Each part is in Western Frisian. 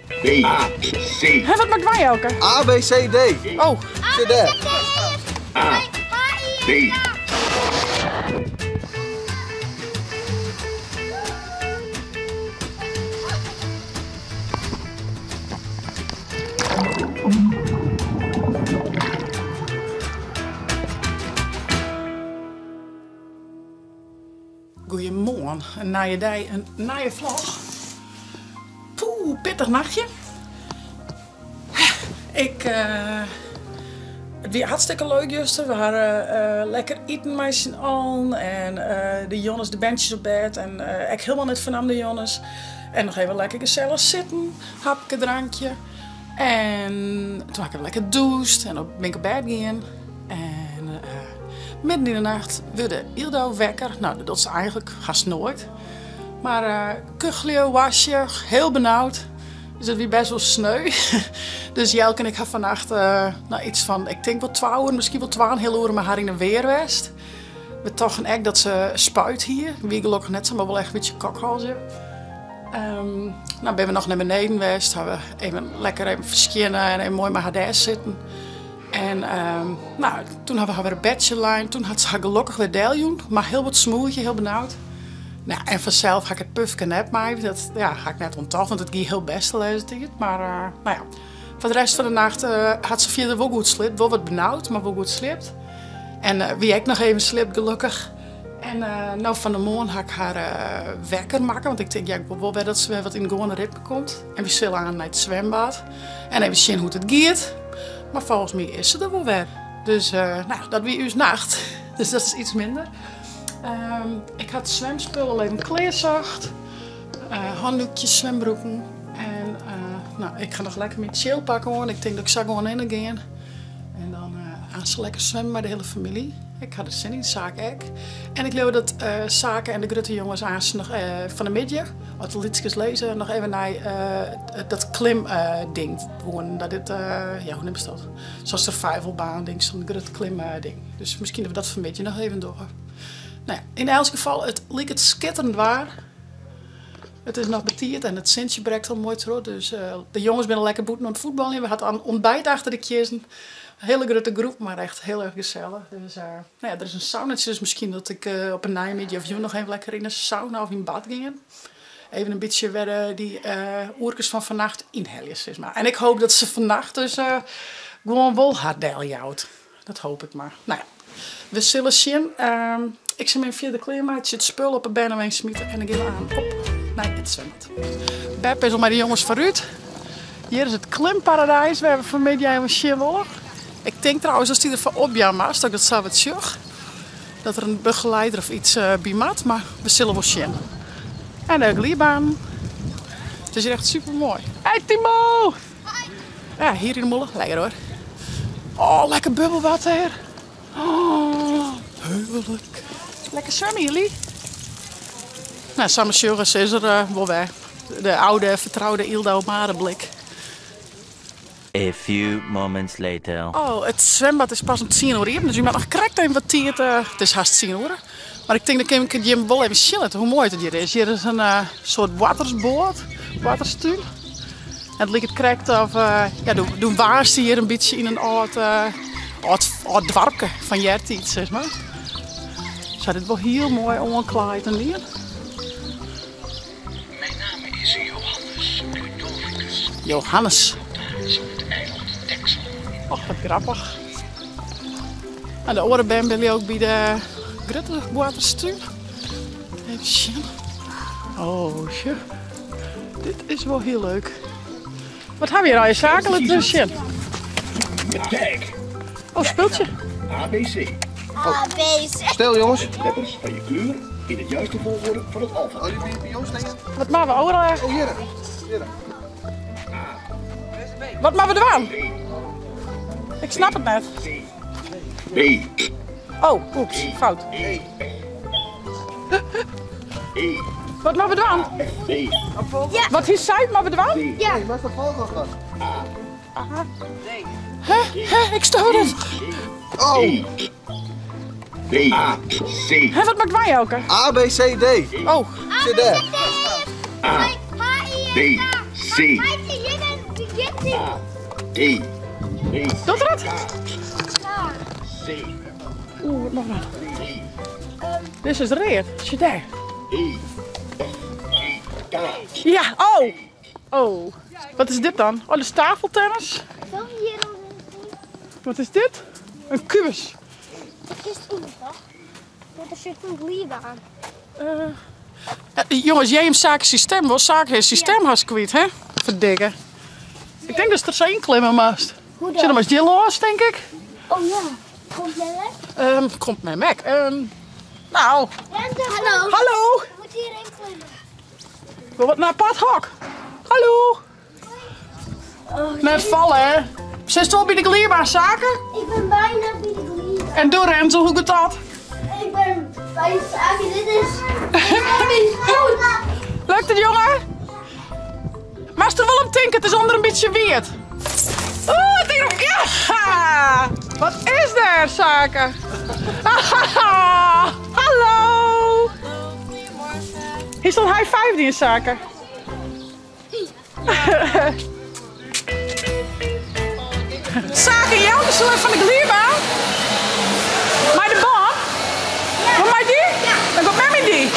B, A, C. Hé, wat moat ik dwaan, Jelke? A, B, C, D. Oh. Sit dêr. A, B. Goeiemoarn, in nije dei, in nije vlog. Poeh, pittich nachtje. Ik, it wie hartstikke leuk juster. We hawwe lekker iten mei syn allen en de Jonnes, de berntsjes op bêd en ek hielendal net fernaam de Jonnes. En noch even lekker gesellich sitten, hapke, drankje. En toen ha ik even lekker dûst en dan bin ik op bêd gien. En midden yn de nacht wurde Yldo wekker. No, dat docht se eigenlik hast noait. Mar kuchelje, hoastje, hiel benaud. Dus dat wie best wol sneu. Dus Jelke en ik ha fannacht no, iets fan, ik tink wol twa oeren, miskien wol twaenheal oere mei har yn 'e weer west. We tochten ek dat se spuit hie. Wie gelokkich net sa, mar wol echt in bytsje kokhalzje. No binne we noch nei beneden west, ha we even lekker even ferskjinne en even moai mei har dêr sitten. En no, toen ha we har wer op bedsje lein. Toen hat se har gelokkich wer deljûn, mar hiel wat smûgje, hiel benaud. No, en fansels ha ik it pufke net mei. Dat ja, ha ik net oan tocht, want it gie hiel bêst de lêste tiid. Mar no ja, foar de rest fan de nacht hat se fierder wol goed sliept. Wol wat benaud, mar wol goed sliept. En wie ek noch even sliept, gelokkich. En no fan 'e moarn ha ik har wekker makke, want ik tink, ja, ik wol wol wer dat se wer wat yn it gewoane ritme komt. En we sille aan nei it swimbad en even sjen hoe't it giet. Mar folgens my is se der wol wer. Dus no, dat wie ús nacht. Dus dat is iets minder. Ik ha it swimspul al even klearsocht. Handoekjes, swimbroeken. En no, ik ga noch lekker myn chillpak oan. Ik tink dat ik sa gewoan hinne gean. En dan aanst lekker swimmen mei de hiele famylje. Ik ha der sin yn, Sake ek. En ik leau dat Sake en de grutte jonges aanst noch fan 'e middei, as de lytskes lizze, noch even nei dat klimding woenen. Dat dit, ja, hoe neamst dat? Sa'n survivalbaan ding, sa'n grut klimding. Dus miskien dat we dat fan 'e middei noch even dogge. No ja, yn elts gefal, it liket skitterend waar. It is noch betiid en it sintsje brekt al moai troch, dus de jonges binne lekker bûten oan it fuotbaljen. We ha in ontbijt achter de kjizzen. In hiele grutte groep, mar echt hiel erch gesellich. Dus no ja, der is in saunatsje, dus miskien dat ik op 'e neimiddei of jûn noch even lekker yn 'e sauna of yn bad gean. Even in bytsje wer dy oerkes fan fannacht ynhelje, sis mar. En ik hoop dat se fannacht dus gewoan wol har deljout. Dat hoop ik mar. No ja, we sille sjen. Ik sil my fierder klearmeitsje, it spul op 'e bernewein smite en dan gean we aan op nei it swimbad. Bep is al mei de jonges foarút. Hjir is it klimparadijs wêr't we fanmiddei even sjen wolle. Ik tink trouwens datst dy derfoar opjaan moatst, dat ik dat sa wat sjoch. Dat der in begeleider of iets by moat, mar we sille wol sjen. En de glydbanen. It is hjir echt super moai. Hey Timo! Ja, hier yn de mûle. Lekker hoor. Oh, lekker bubbelwater. Oh, heerlijk. Lekker zwemmen jullie. Nou, samen sjogge ze is er wol wer. De oude, vertrouwde Yldo Marenblik. A few moments later. Oh, it zwembad is pas om tsien oere iepen, dus wy moatte noch krekt even wat tiid. It is hast tsien oere. Mar ik tink dan kin ik it jim wol even sjen litte hoe moai it hjir is. Hjir is in soart boartersboat, boarterstún. En it liket krekt of, ja, doe waast hjir in bytsje yn in âld, âld, âld doarpke fan eartiids, sis mar. Se ha dit wol hiel moai oanklaaid en dien. Mijn naam is Johannes Ludovicus. Johannes. Notaris op het eiland Texel. Och, wat grappich. Nou, de oare bern binne ook by de grutte boarterstún. Even sjen. Oh, sjoch. Dit is wol hiel leuk. Wat ha we hjir allegear saken? Lit ris sjen. Tag. Oh, spultsje. A, B, C. A, B, C. Stil jongens. Letters van je kleur in het juiste volgorde van het alfabet. Oh, die by ons stean? Wat moatte we oeral? Oh, hjir. Hjir. Wat moatte we dwaan? Ik snap it net. B. Oh, oeps, fout. E. E. Wat moatte we dwaan? B. Ja. Wat hy seit, moatte we dwaan? Ja. Nee, waar staat volgorde? Aha. Hè? Hè? Ik snap it. Oh. E. B. A. C. Hè, wat moat ik dwaan, Jelke? A, B, C, D. Oh. Sit dêr. A. B. C. A, D, B, Docht er it? K. C, Oeh, noch wat. D, Dit is read. Sjoch dêr. E, F, G, K. Ja, oh! Oh. Wat is dit dan? Oh, dat is tafeltennis. Wat is dit? In kubus. It is yn, toch? Want der sit in glydbaan. Uh, jonges, jij hem zaken systeem wel zaken systeem hast kwyt, hè? Verdikke. Ik denk dat er zo in klimmen moast. Hoe Zit er maar eens los, denk ik. Oh ja. Komt mijn Mac? Komt mijn Mac. Nou. Hallo. Hallo. We moeten hierheen klimmen. We wat naar apart hok. Hallo. Oh, Net vallen, hè? Zit je al bij de glierbaan, Zaken? Ik ben bijna bij de glierbaan. En door Renzo, hoe gaat dat? Ik ben bij Zaken. Dit is goed. Lukt het, jongen? Maar is er wel om tinken, het is onder een beetje weird. Oeh, het ding Ja! Wat is daar, Zaken? Hallo! Is dat high five die in Zaken? Zaken, jou de soort van de glierbaan? Maar de baan? Ja. Maar die? Ja. Dan komt met die.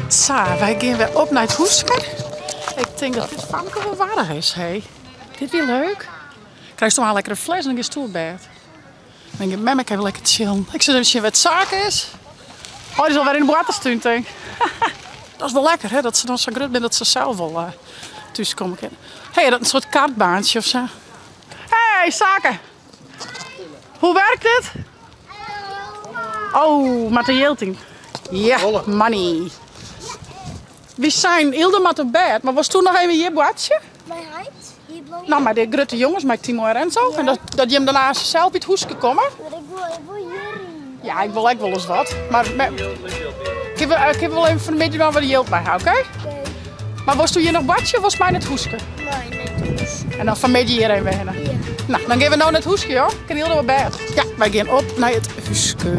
Sa, wy gean wer op nei it húske. Ik tink dat dit famke wol wardich is, hé. Dit wie leuk. Krijst al lekker in fles en dan giest op bêd. Dan giet mem ek even lekker chillen. Ik sil even sjen wêr't Sake is. Oh, dy is alwer yn de boarterstún, tink. Dat is wol lekker, hè, dat se dan sa grut binne dat se sels wol eh, thús komme kinne. Hé, dat in soart kartbaantsje of sa. Hey, Sake. Hoe werkt dit? Oh, moat der jild yn. Ja, money. Wy seinen, Ylde moat op bêd, mar wolst doe noch even hjir boartsje? Mei heit? Hjir bliuwe? No, mei de grutte jonges, mei Timo en Renzo. En dat, dat jim daarna sels by it húske komme. Mar ik wol hjiryn. Ja, ik wol ek wolris wat. Mar kinne we, kinne we wol even fan 'e middei noch wat jild mei ha, oké? Oké. Mar wolst do hjir noch boartsje of wolst mei nei it húske? Mei nei it húske. En dan fan 'e middei hjir even hinne? Ja. No, dan gean we no nei it húske, joh. Kin Ylde op bêd? Ja, wy gean op nei it húske.